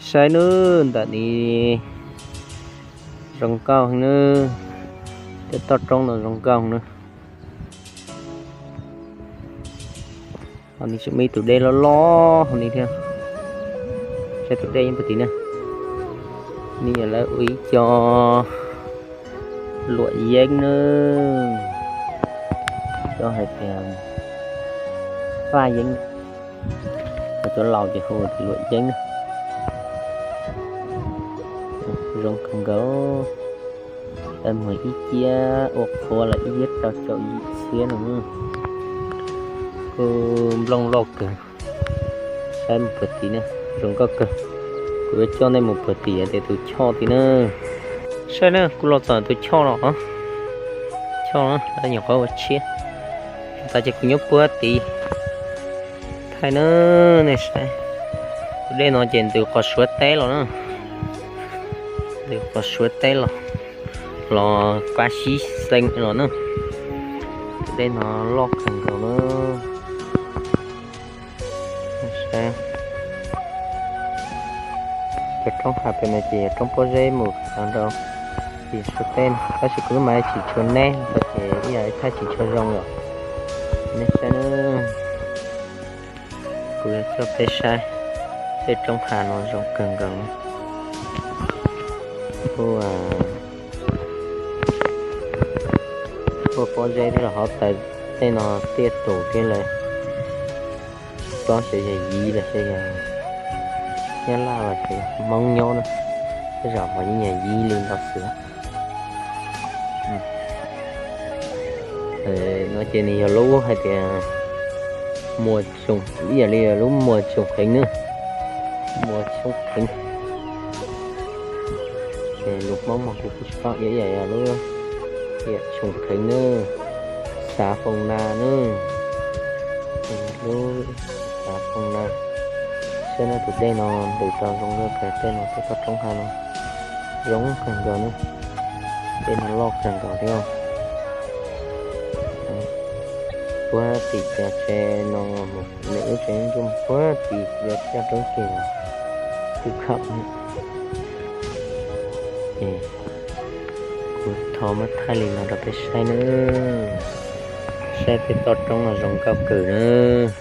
Saib nawb, ntawm ni zoo nkauj heev nawb. Tej toj roob no zoo nkauj nawb. Ho ni tseem muaj ib tus dej loj loj hauv ni thiab. Saib tus dej nyob puag tid na. Ni yog lawv ua ib co luam yeeb na. Cov hais tias faj yeeb, ho cov laus ces hu tias luam yeeb na. Zoo kawg nkaus. Mus ib ciab ua qhua los ib ciab rau caum yim txhiab no. Kuj nplooj loj kawg. Saib mus puag tid na, zoo nkauj kawg. Kuv yuav coj nej mus puag tim tias tus choj tid na. Saib na, kuv los txog tus choj los, choj na, lawv nyuam qhuav ua tshiab. Tas ces kuv nyob puag tid thaij na, nej saib. Tus dej no ces ntws qos Suav teb los na. Ntws qos Suav teb los, los kab sib xeev los na. Tus dej no loj kawg nkaus na. Cov roob hav pem no ces yog roob pob zeb mus rau tim Suav teb no, tab sis kuv lub mas tsis tshua neb ces ib yam li thaij tsis tshua zoo yom. Nej saib na, kuv yuav coj peb saib tej roob hav no zoo kawg nkaus. Kuj pob zeb thiab los hov taws tej no tiaj tus thiab lawm. Tsis paub xyov yog Yiv los xyov yog Nyab Laj los xyov yog Hmoob nyob na, tej zaum mas yeej yog Yiv li ntau xwb. No ces nws yog lub hais tias Muas Tsoom, ib yam li lub Muas Tsoom Kheev na, Muas Tsoom Kheev. Ces lus Hmoob mas kuv kuj tsis paub, ib yam li lub Muas Tsoom Kheev na, xav Foom Nas na, lub xav Foom Nas. Saib no tus dej no ntws tau zoo nkauj kawg, tej no tej toj roob hav no zoo kawg nkaus na, dej no loj kawg nkaus thiab. Puag tim cov tsev no mus, nws lub tsev ntsuab puag tim cov caj roob kiag twb kham. Ces kuv thov muab thaij li no rau peb saib nawb. Saib tej toj roob no zoo nkauj kawg nawb.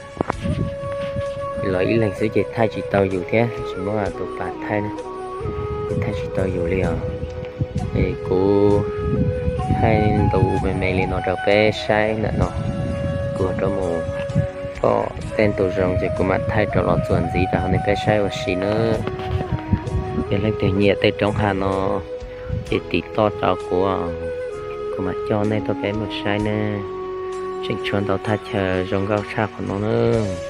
Los ib leeg xwb ces thaij tsis tau yus thiab, tsis muaj tus pab thaij na, ces thaij tsis tau yus li os. Es kuv thaij ntu me me li no rau peb saib ntawm no, kuv rov mus pom tej ntu zoo ces kuv mam thaij rov los txuas ntxiv rau nej peb saib ua si nawb. Yog leej twg nyiam tej roob hav no ces tiv toj rau kuv, kuv mam coj nej tuaj peb mus saib nawb. Tseem tshuav ntau thaj chaw zoo nkauj tshaj qhov no nawb.